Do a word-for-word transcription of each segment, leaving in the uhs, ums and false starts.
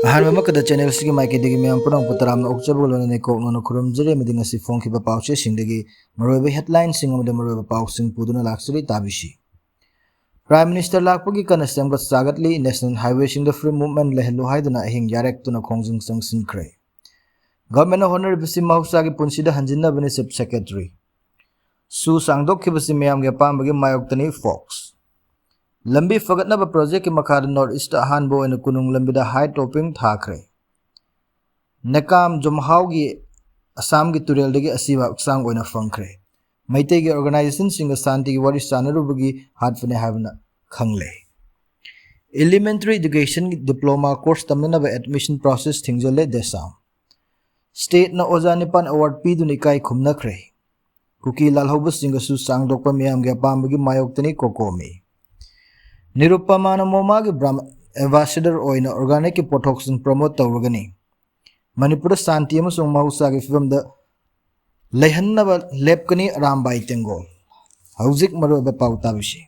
ꯑꯍꯥꯟꯕꯃꯛꯇꯗ ꯆꯦꯅꯦꯜꯁꯤꯒꯤ ꯃꯥꯏꯀꯩꯗꯒꯤ ꯃꯌꯥꯝ ꯄꯨꯝꯅꯃꯛꯄꯨ ꯇꯔꯥꯝꯅ ꯑꯣꯛꯆꯕꯒ ꯂꯣꯏꯅꯅ ꯏꯀꯣꯛꯅꯅ ꯈꯨꯔꯨꯝꯖꯔꯤ ꯑꯃꯗꯤ ꯉꯁꯤ ꯐꯣꯡꯈꯤꯕ ꯄꯥꯎꯆꯦꯁꯤꯡꯗꯒꯤ ꯃꯔꯨꯑꯣꯏꯕ ꯍꯦꯗꯂꯥꯏꯟꯁꯤꯡ ꯑꯃꯗꯤ ꯃꯔꯨꯑꯣꯏꯕ ꯄꯥꯎꯁꯤꯡ ꯄꯨꯗꯨꯅ ꯂꯥꯛꯆꯔꯤ꯫ ꯇꯥꯕꯤꯁꯤ꯫ ꯄ꯭ꯔꯥꯏꯝ ꯃꯤꯅꯤꯁꯇꯔ ꯂꯥꯛꯄꯒꯤ ꯀꯟꯅ ꯁꯦꯝꯒꯠ ꯁꯥꯒꯠꯂꯤ꯫ ꯅꯦꯁꯅꯦꯜ ꯍꯥꯏꯋꯦꯁꯤꯡꯗ ꯐ꯭ꯔꯤ ꯃꯨꯚꯃꯦꯟ ꯂꯩꯍꯜꯂꯨ ꯍꯥꯏꯗꯨꯅ ꯑꯍꯤꯡ ꯌꯥꯔꯦꯛꯇꯨꯅ ꯈꯣꯡꯖꯪ ꯆꯪꯁꯤꯟꯈ꯭ꯔꯦ꯫ ꯒꯚꯔꯟꯃꯦꯟꯠꯅ ꯍꯣꯠꯅꯔꯤꯕꯁꯤ ꯃꯍꯧꯁꯥꯒꯤ ꯄꯨꯟꯁꯤꯗ ꯍꯟꯖꯤꯟꯅꯕꯅꯤ꯫ Chief secretary. ꯁꯨ ꯁꯥꯡꯗꯣꯛꯈꯤꯕꯁꯤ ꯃꯌꯥꯝꯒꯤ ꯑꯄꯥꯝꯕꯒꯤ ꯃꯥꯌꯣꯛꯇꯅꯤ꯫ ꯐꯣꯛꯁ꯫ ꯂꯝꯕꯤ ꯐꯒꯠꯅꯕ ꯄ꯭ꯔꯣꯖꯦꯛꯀꯤ ꯃꯈꯥꯗ ꯅꯣꯔꯠ ꯏꯁꯇ ꯑꯍꯥꯟꯕ ꯑꯣꯏꯅ ꯀꯣꯅꯨꯡ ꯂꯝꯕꯤꯗ ꯍꯥꯏ ꯇꯣꯞꯄꯤꯡ ꯊꯥꯈ꯭ꯔꯦ꯫ ꯅꯦꯀꯥꯝ ꯖꯣꯝꯍꯥꯎꯒꯤ ꯑꯁꯥꯝꯒꯤ ꯇꯨꯔꯦꯜꯗꯒꯤ ꯑꯁꯤꯕ ꯍꯛꯆꯥꯡ ꯑꯣꯏꯅ ꯐꯪꯈ꯭ꯔꯦ꯫ ꯃꯩꯇꯩꯒꯤ ꯑꯣꯔꯒꯅꯥꯏꯖꯦꯁꯟꯁꯤꯡꯒ ꯁꯥꯟꯇꯤꯒꯤ ꯋꯥꯔꯤ ꯁꯥꯟꯅꯔꯨꯕꯒꯤ ꯍꯥꯠꯄꯅꯤ ꯍꯥꯏꯕꯅ ꯈꯪꯂꯦ꯫ ꯏꯂꯤꯃꯦꯟꯇꯔꯤ ꯏꯗꯨꯀꯦꯁꯟꯒꯤ ꯗꯤꯄ꯭ꯂꯣꯃꯥ ꯀꯣꯔꯁ ꯇꯝꯅꯅꯕ ꯑꯦꯗꯃꯤꯁꯟ ꯄ꯭ꯔꯣꯁꯦꯁ ꯊꯤꯡꯖꯤꯜꯂꯦ꯫ ꯗꯦꯁꯥꯝ꯫ ꯁ꯭ꯇꯦꯠꯅ ꯑꯣꯖꯥ ꯅꯤꯄꯥꯟ ꯑꯦꯋꯥꯔꯗ ꯄꯤꯗꯨꯅ ꯏꯀꯥꯏ ꯈꯨꯝꯅꯈ꯭ꯔꯦ꯫ ꯀꯨꯀꯤ ꯂꯥꯜꯍꯧꯕꯁꯤꯡꯒꯁꯨ ꯁꯥꯡꯗꯣꯛꯄ ꯃꯤꯌꯥꯝꯒꯤ ꯑꯄꯥꯝꯕꯒꯤ ꯃꯥꯌꯣꯛꯇꯅꯤ꯫ ꯀꯣꯀꯣꯃꯤ꯫ ꯅꯤꯔꯨꯄꯃꯥꯅ ꯃꯣꯃꯥꯒꯤ ꯕ꯭ꯔꯥꯟꯗ ꯑꯦꯝꯕꯥꯁꯦꯗꯔ ꯑꯣꯏꯅ ꯑꯣꯔꯒꯥꯅꯤꯛꯀꯤ ꯄꯣꯠꯊꯣꯛꯁꯤꯡ ꯄ꯭ꯔꯃꯣꯠ ꯇꯧꯔꯒꯅꯤ꯫ ꯃꯅꯤꯄꯨꯔꯗ ꯁꯥꯟꯇꯤ ꯑꯃꯁꯨꯡ ꯃꯍꯧꯁꯥꯒꯤ ꯐꯤꯕꯝꯗ ꯂꯩꯍꯟꯅꯕ ꯂꯦꯞꯀꯅꯤ꯫ ꯑꯔꯥꯝꯕꯥꯏ ꯇꯦꯡꯒꯣꯜ꯫ ꯍꯧꯖꯤꯛ ꯃꯔꯨꯑꯣꯏꯕ ꯄꯥꯎ ꯇꯥꯕꯤꯁꯤ꯫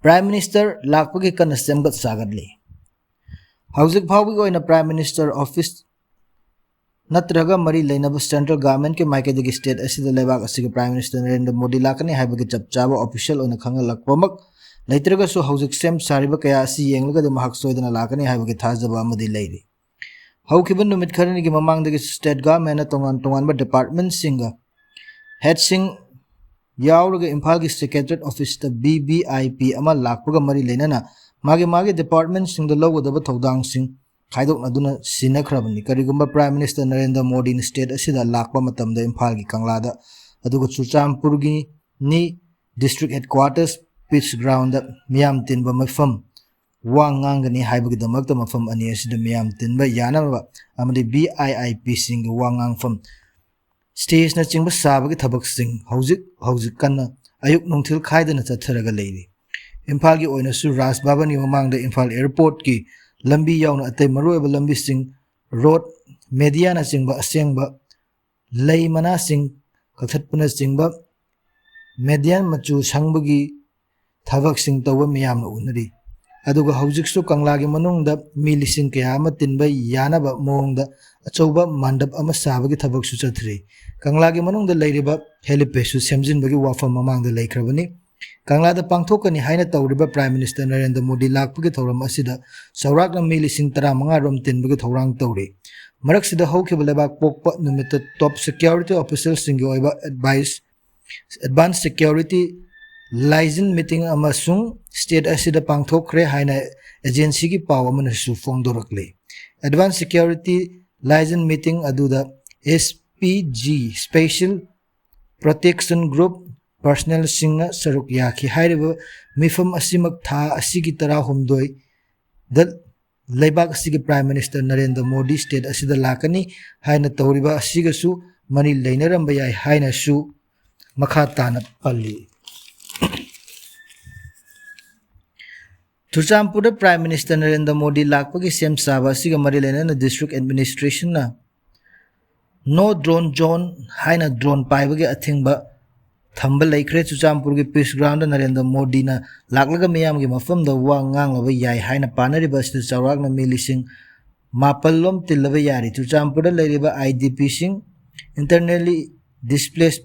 ꯄ꯭ꯔꯥꯏꯝ ꯃꯤꯅꯤꯁꯇꯔ ꯂꯥꯛꯄꯒꯤ ꯀꯟꯅ ꯁꯦꯝꯒꯠ ꯁꯥꯒꯠꯂꯤ꯫ ꯍꯧꯖꯤꯛ ꯐꯥꯎꯕꯒꯤ ꯑꯣꯏꯅ ꯄ꯭ꯔꯥꯏꯝ ꯃꯤꯅꯤꯁꯇꯔ ꯑꯣꯐꯤꯁ ꯅꯠꯇ꯭ꯔꯒ ꯃꯔꯤ ꯂꯩꯅꯕ ꯁꯦꯟꯇ꯭ꯔꯦꯜ ꯒꯚꯔꯟꯃꯦꯟꯠꯀꯤ ꯃꯥꯏꯀꯩꯗꯒꯤ ꯁ꯭ꯇꯦꯠ ꯑꯁꯤꯗ ꯂꯩꯕꯥꯛ ꯑꯁꯤꯒꯤ ꯄ꯭ꯔꯥꯏꯝ ꯃꯤꯅꯤꯁꯇꯔ ꯅꯔꯦꯟꯗ꯭ꯔ ꯃꯣꯗꯤ ꯂꯥꯛꯀꯅꯤ ꯍꯥꯏꯕꯒꯤ ꯆꯞ ꯆꯥꯕ ꯑꯣꯐꯤꯁꯤꯌꯦꯜ ꯑꯣꯏꯅ ꯈꯪꯍꯜꯂꯛꯄꯃꯛ ꯂꯩꯇ꯭ꯔꯒꯁꯨ, ꯍꯧꯖꯤꯛ ꯁꯦꯝ ꯁꯥꯔꯤꯕ ꯀꯌꯥ ꯑꯁꯤ ꯌꯦꯡꯂꯒꯗꯤ ꯃꯍꯥꯛ ꯁꯣꯏꯗꯅ ꯂꯥꯛꯀꯅꯤ ꯍꯥꯏꯕꯒꯤ ꯊꯥꯖꯕ ꯑꯃꯗꯤ ꯂꯩꯔꯤ꯫ ꯍꯧꯈꯤꯕ ꯅꯨꯃꯤꯠ ꯈꯔꯅꯤꯒꯤ ꯃꯃꯥꯡꯗꯒꯤ ꯁ꯭ꯇꯦꯠ ꯒꯚꯔꯟꯃꯦꯟꯠꯅ ꯇꯣꯉꯥꯟ ꯇꯣꯉꯥꯟꯕ ꯗꯤꯄꯥꯔꯠꯃꯦꯟꯠꯁꯤꯡꯒ ꯍꯦꯗꯁꯤꯡ ꯌꯥꯎꯔꯒ ꯏꯝꯐꯥꯜꯒꯤ ꯁꯦꯀ꯭ꯔꯦꯇꯔꯤꯌꯦꯠ ꯑꯣꯐꯤꯁꯇ ꯚꯤ ꯚꯤ ꯑꯥꯏ ꯄꯤ ꯑꯃ ꯂꯥꯛꯄꯒ ꯃꯔꯤ ꯂꯩꯅꯅ ꯃꯥꯒꯤ ꯃꯥꯒꯤ ꯗꯤꯄꯥꯔꯠꯃꯦꯟꯠꯁꯤꯡꯗ ꯂꯧꯒꯗꯕ ꯊꯧꯗꯥꯡꯁꯤꯡ ꯈꯥꯏꯗꯣꯛꯅꯗꯨꯅ ꯁꯤꯟꯅꯈ꯭ꯔꯕꯅꯤ꯫ ꯀꯔꯤꯒꯨꯝꯕ ꯄ꯭ꯔꯥꯏꯝ ꯃꯤꯅꯤꯁꯇꯔ ꯅꯔꯦꯟꯗ꯭ꯔ ꯃꯣꯗꯤꯅ ꯁ꯭ꯇꯦꯠ ꯑꯁꯤꯗ ꯂꯥꯛꯄ ꯃꯇꯝꯗ ꯏꯝꯐꯥꯜꯒꯤ ꯀꯪꯂꯥꯗ, ꯑꯗꯨꯒ ꯆꯨꯔꯆꯥꯟꯄꯨꯔꯒꯤ ꯅꯤ ꯗꯤꯁꯇ꯭ꯔꯤꯛ ꯍꯦꯗꯀ꯭ꯋꯥꯇꯔꯁ ꯄꯤꯁ ꯒ꯭ꯔꯥꯎꯟꯗ ꯃꯤꯌꯥꯝ ꯇꯤꯟꯕ ꯃꯐꯝ ꯋꯥ ꯉꯥꯡꯒꯅꯤ ꯍꯥꯏꯕꯒꯤꯗꯃꯛꯇ ꯃꯐꯝ ꯑꯅꯤ ꯑꯁꯤꯗ ꯃꯤꯌꯥꯝ ꯇꯤꯟꯕ ꯌꯥꯅꯅꯕ ꯑꯃꯗꯤ ꯚꯤ ꯑꯥꯏ ꯑꯥꯏ ꯄꯤꯁꯤꯡꯒꯤ ꯋꯥ ꯉꯥꯡꯐꯝ ꯁ꯭ꯇꯦꯖꯅꯆꯤꯡꯕ ꯁꯥꯕꯒꯤ ꯊꯕꯛꯁꯤꯡ ꯍꯧꯖꯤꯛ ꯍꯧꯖꯤꯛ ꯀꯟꯅ ꯑꯌꯨꯛ ꯅꯨꯡꯊꯤꯜ ꯈꯥꯏꯗꯅ ꯆꯠꯊꯔꯒ ꯂꯩꯔꯤ꯫ ꯏꯝꯐꯥꯜꯒꯤ ꯑꯣꯏꯅꯁꯨ ꯔꯥꯖ ꯚꯕꯟꯒꯤ ꯃꯃꯥꯡꯗ ꯏꯝꯐꯥꯜ ꯑꯦꯌꯔꯄꯣꯔꯠꯀꯤ ꯂꯝꯕꯤ ꯌꯥꯎꯅ ꯑꯇꯩ ꯃꯔꯨꯑꯣꯏꯕ ꯂꯝꯕꯤꯁꯤꯡ, ꯔꯣꯗ, ꯃꯦꯗꯤꯌꯥꯅꯆꯤꯡꯕ ꯑꯁꯦꯡꯕ ꯂꯩ ꯃꯅꯥꯁꯤꯡ ꯀꯛꯊꯠꯄꯅꯆꯤꯡꯕ ꯃꯦꯗꯤꯌꯥꯟ ꯃꯆꯨ ꯁꯪꯕꯒꯤ ꯊꯕꯛꯁꯤꯡ ꯇꯧꯕ ꯃꯤꯌꯥꯝꯅ ꯎꯅꯔꯤ꯫ ꯑꯗꯨꯒ ꯍꯧꯖꯤꯛꯁꯨ ꯀꯪꯂꯥꯒꯤ ꯃꯅꯨꯡꯗ ꯃꯤ ꯂꯤꯁꯤꯡ ꯀꯌꯥ ꯑꯃ ꯇꯤꯟꯕ ꯌꯥꯅꯕ ꯃꯑꯣꯡꯗ ꯑꯆꯧꯕ ꯃꯟꯗꯞ ꯑꯃ ꯁꯥꯕꯒꯤ ꯊꯕꯛꯁꯨ ꯆꯠꯊꯔꯤ꯫ ꯀꯪꯂꯥꯒꯤ ꯃꯅꯨꯡꯗ ꯂꯩꯔꯤꯕ helipad ꯁꯨ ꯁꯦꯝꯖꯤꯟꯕꯒꯤ ꯋꯥꯐꯝ ꯃꯃꯥꯡꯗ ꯂꯩꯈ꯭ꯔꯕꯅꯤ꯫ ꯀꯪꯂꯥꯗ ꯄꯥꯡꯊꯣꯛꯀꯅꯤ ꯍꯥꯏꯅ ꯇꯧꯔꯤꯕ Prime Minister ꯅꯔꯦꯟꯗ꯭ꯔ ꯃꯣꯗꯤ ꯂꯥꯛꯄꯒꯤ ꯊꯧꯔꯝ ꯑꯁꯤꯗ ꯆꯥꯎꯔꯥꯛꯅ ꯃꯤ ꯂꯤꯁꯤꯡ ꯇꯔꯥꯃꯉꯥ ꯔꯣꯝ ꯇꯤꯟꯕꯒꯤ ꯊꯧꯔꯥꯡ ꯇꯧꯔꯤ꯫ ꯃꯔꯛꯁꯤꯗ ꯍꯧꯈꯤꯕ ꯂꯩꯕꯥꯛ ꯄꯣꯛꯄ ꯅꯨꯃꯤꯠꯇ top security official ꯁꯤꯡꯒꯤ ꯑꯣꯏꯕ advice, advance security liaison meeting ꯑꯃꯁꯨꯡ state ꯑꯁꯤꯗ ꯄꯥꯡꯊꯣꯛꯈ꯭ꯔꯦ ꯍꯥꯏꯅ agency ꯒꯤ ꯄꯥꯎ ꯑꯃꯅꯁꯨ ꯐꯣꯡꯗꯣꯔꯛꯂꯤ꯫ Advance security liaison meeting ꯑꯗꯨꯗ S P G, Special Protection Group personnel ꯁꯤꯡꯅ ꯁꯔꯨꯛ ꯌꯥꯈꯤ꯫ ꯍꯥꯏꯔꯤꯕ ꯃꯤꯐꯝ ꯑꯁꯤꯃꯛ ꯊꯥ ꯑꯁꯤꯒꯤ ꯇꯔꯥꯍꯨꯝꯗꯣꯏꯗ ꯂꯩꯕꯥꯛ ꯑꯁꯤꯒꯤ Prime Minister Narendra Modi state ꯑꯁꯤꯗ ꯂꯥꯛꯀꯅꯤ ꯍꯥꯏꯅ ꯇꯧꯔꯤꯕ ꯑꯁꯤꯒꯁꯨ ꯃꯔꯤ ꯂꯩꯅꯔꯝꯕ ꯌꯥꯏ ꯍꯥꯏꯅꯁꯨ ꯃꯈꯥ ꯇꯥꯅ ꯄꯜꯂꯤ꯫ ꯆꯨꯔꯆꯥꯟꯄꯨꯔꯗ Prime Minister ꯅꯔꯦꯟꯗ꯭ꯔ ꯃꯣꯗꯤ ꯂꯥꯛꯄꯒꯤ ꯁꯦꯝ ꯁꯥꯕ ꯑꯁꯤꯒ ꯃꯔꯤ ꯂꯩꯅꯅ district administration ꯅ no drone zone ꯍꯥꯏꯅ drone ꯄꯥꯏꯕꯒꯤ ꯑꯊꯤꯡꯕ ꯊꯝꯕ ꯂꯩꯈ꯭ꯔꯦ꯫ ꯆꯨꯔꯆꯥꯟꯄꯨꯔꯒꯤ Peace Ground ꯗ ꯅꯔꯦꯟꯗ꯭ꯔ ꯃꯣꯗꯤꯅ ꯂꯥꯛꯂꯒ ꯃꯤꯌꯥꯝꯒꯤ ꯃꯐꯝꯗ ꯋꯥ ꯉꯥꯡꯂꯕ ꯌꯥꯏ ꯍꯥꯏꯅ ꯄꯥꯅꯔꯤꯕ ꯑꯁꯤꯗ ꯆꯥꯎꯔꯥꯛꯅ ꯃꯤ ꯂꯤꯁꯤꯡ ꯃꯥꯄꯜ ꯂꯣꯝ ꯇꯤꯜꯂꯕ ꯌꯥꯔꯤ꯫ ꯆꯨꯔꯆꯥꯟꯄꯨꯔꯗ ꯂꯩꯔꯤꯕ I D P ꯁꯤꯡ, internally displaced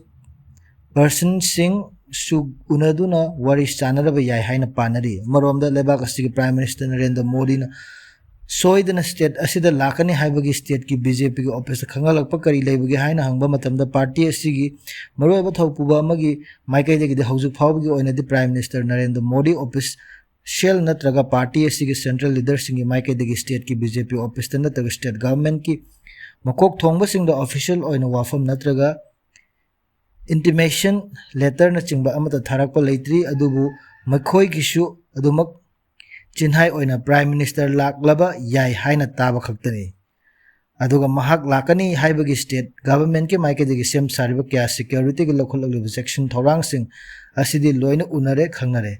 person ꯁꯤꯡꯁꯨ ꯎꯅꯗꯨꯅ ꯋꯥꯔꯤ ꯁꯥꯟꯅꯔꯕ ꯌꯥꯏ ꯍꯥꯏꯅ ꯄꯥꯅꯔꯤ꯫ ꯑꯃꯔꯣꯝꯗ ꯂꯩꯕꯥꯛ ꯑꯁꯤꯒꯤ Prime Minister ꯅꯔꯦꯟꯗ꯭ꯔ ꯃꯣꯗꯤꯅ ꯁꯣꯏꯗꯅ state ꯑꯁꯤꯗ ꯂꯥꯛꯀꯅꯤ ꯍꯥꯏꯕꯒꯤ state ꯀꯤ B J P ꯒꯤ office ꯇ ꯈꯪꯍꯜꯂꯛꯄ ꯀꯔꯤ ꯂꯩꯕꯒꯦ ꯍꯥꯏꯅ ꯍꯪꯕ ꯃꯇꯝꯗ party ꯑꯁꯤꯒꯤ ꯃꯔꯨꯑꯣꯏꯕ ꯊꯧꯄꯨꯕ ꯑꯃꯒꯤ ꯃꯥꯏꯀꯩꯗꯒꯤꯗꯤ ꯍꯧꯖꯤꯛ ꯐꯥꯎꯕꯒꯤ ꯑꯣꯏꯅꯗꯤ Prime Minister Narendra Modi official ꯅꯠꯇ꯭ꯔꯒ party ꯑꯁꯤꯒꯤ central leader ꯁꯤꯡꯒꯤ ꯃꯥꯏꯀꯩꯗꯒꯤ state ꯀꯤ B J P office ꯇ ꯅꯠꯇ꯭ꯔꯒ state government ꯀꯤ ꯃꯀꯣꯛ ꯊꯣꯡꯕꯁꯤꯡꯗ official ꯑꯣꯏꯅ ꯋꯥꯐꯝ ꯅꯠꯇ꯭ꯔꯒ intimation letter ꯅꯆꯤꯡꯕ ꯑꯃꯠꯇ ꯊꯥꯔꯛꯄ ꯂꯩꯇ꯭ꯔꯤ꯫ ꯑꯗꯨꯕꯨ ꯃꯈꯣꯏꯒꯤꯁꯨ ꯑꯗꯨꯃꯛ ꯆꯤꯟꯍꯥꯏ ꯑꯣꯏꯅ Prime Minister ꯂꯥꯛꯂꯕ ꯌꯥꯏ ꯍꯥꯏꯅ ꯇꯥꯕ ꯈꯛꯇꯅꯤ꯫ ꯑꯗꯨꯒ ꯃꯍꯥꯛ ꯂꯥꯛꯀꯅꯤ ꯍꯥꯏꯕꯒꯤ state government ꯀꯤ ꯃꯥꯏꯀꯩꯗꯒꯤ ꯁꯦꯝ ꯁꯥꯔꯤꯕ ꯀꯌꯥ security ꯒꯤ ꯂꯧꯈꯠꯂꯛꯂꯤꯕ ꯆꯦꯛꯁꯤꯟ ꯊꯧꯔꯥꯡꯁꯤꯡ ꯑꯁꯤꯗꯤ ꯂꯣꯏꯅ ꯎꯅꯔꯦ, ꯈꯪꯅꯔꯦ꯫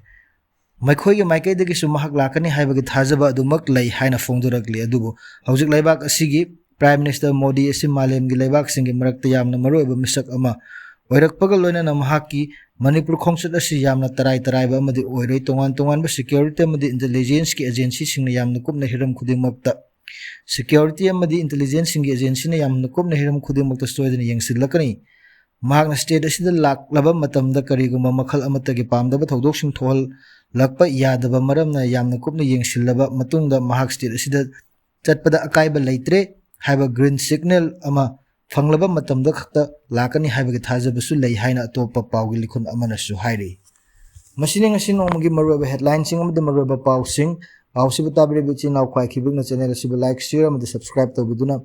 ꯃꯈꯣꯏꯒꯤ ꯃꯥꯏꯀꯩꯗꯒꯤꯁꯨ ꯃꯍꯥꯛ ꯂꯥꯛꯀꯅꯤ ꯍꯥꯏꯕꯒꯤ ꯊꯥꯖꯕ ꯑꯗꯨꯃꯛ ꯂꯩ ꯍꯥꯏꯅ ꯐꯣꯡꯗꯣꯔꯛꯂꯤ꯫ ꯑꯗꯨꯕꯨ ꯍꯧꯖꯤꯛ ꯂꯩꯕꯥꯛ ꯑꯁꯤꯒꯤ Prime Minister ꯃꯣꯗꯤ ꯑꯁꯤ ꯃꯥꯂꯦꯝꯒꯤ ꯂꯩꯕꯥꯛꯁꯤꯡꯒꯤ ꯃꯔꯛꯇ ꯌꯥꯝꯅ ꯃꯔꯨꯑꯣꯏꯕ ꯃꯤꯁꯛ ꯑꯃ ꯑꯣꯏꯔꯛꯄꯒ ꯂꯣꯏꯅꯅ ꯃꯍꯥꯛꯀꯤ ꯃꯅꯤꯄꯨꯔ ꯈꯣꯡꯆꯠ ꯑꯁꯤ ꯌꯥꯝꯅ ꯇꯔꯥꯏ ꯇꯔꯥꯏꯕ ꯑꯃꯗꯤ ꯑꯣꯏꯔꯣꯏ꯫ ꯇꯣꯉꯥꯟ ꯇꯣꯉꯥꯟꯕ security ꯑꯃꯗꯤ intelligence ꯀꯤ agency ꯁꯤꯡꯅ ꯌꯥꯝꯅ ꯀꯨꯞꯅ ꯍꯤꯔꯝ ꯈꯨꯗꯤꯡꯃꯛꯇ, security ꯑꯃꯗꯤ intelligence ꯁꯤꯡꯒꯤ agency ꯅ ꯌꯥꯝꯅ ꯀꯨꯞꯅ ꯍꯤꯔꯝ ꯈꯨꯗꯤꯡꯃꯛꯇ ꯁꯣꯏꯗꯅ ꯌꯦꯡꯁꯤꯜꯂꯛꯀꯅꯤ꯫ ꯃꯍꯥꯛꯅ state ꯑꯁꯤꯗ ꯂꯥꯛꯂꯕ ꯃꯇꯝꯗ ꯀꯔꯤꯒꯨꯝꯕ ꯃꯈꯜ ꯑꯃꯠꯇꯒꯤ ꯄꯥꯝꯗꯕ ꯊꯧꯗꯣꯛꯁꯤꯡ ꯊꯣꯛꯍꯜꯂꯛꯄ ꯌꯥꯗꯕ ꯃꯔꯝꯅ ꯌꯥꯝꯅ ꯀꯨꯞꯅ ꯌꯦꯡꯁꯤꯜꯂꯕ ꯃꯇꯨꯡꯗ ꯃꯍꯥꯛ state ꯑꯁꯤꯗ ꯆꯠꯄꯗ ꯑꯀꯥꯏꯕ ꯂꯩꯇ꯭ꯔꯦ ꯍꯥꯏꯕ green signal ꯑꯃ ꯐꯪꯂꯕ ꯃꯇꯝꯗ ꯈꯛꯇ ꯂꯥꯛꯀꯅꯤ ꯍꯥꯏꯕꯒꯤ ꯊꯥꯖꯕꯁꯨ ꯂꯩ ꯍꯥꯏꯅ ꯑꯇꯣꯞꯄ ꯄꯥꯎꯒꯤ ꯂꯤꯈꯨꯟ ꯑꯃꯅꯁꯨ ꯍꯥꯏꯔꯤ꯫ ꯃꯁꯤꯅꯤ ꯉꯁꯤ ꯅꯣꯡꯃꯒꯤ ꯃꯔꯨꯑꯣꯏꯕ headline ꯁꯤꯡ ꯑꯃꯗꯤ ꯃꯔꯨꯑꯣꯏꯕ ꯄꯥꯎꯁꯤꯡ꯫ ꯄꯥꯎꯁꯤꯕꯨ ꯇꯥꯕꯤꯔꯤꯕ ꯏꯆꯤꯜ ꯏꯅꯥꯎ ꯈ꯭ꯋꯥꯏ ꯈꯤꯕꯤꯛꯅ channel ꯑꯁꯤꯕꯨ like, share ꯑꯃꯗꯤ subscribe ꯇꯧꯕꯤꯗꯨꯅ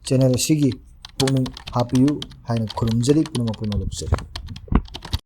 channel ꯑꯁꯤꯒꯤ ꯄꯨꯛꯅꯤꯡ ꯍꯥꯞꯄꯤꯌꯨ ꯍꯥꯏꯅ ꯈꯨꯔꯨꯝꯖꯔꯤ꯫ ꯄꯨꯝꯅꯃꯛꯄꯨ ꯅꯣꯂꯨꯛꯆꯔꯤ꯫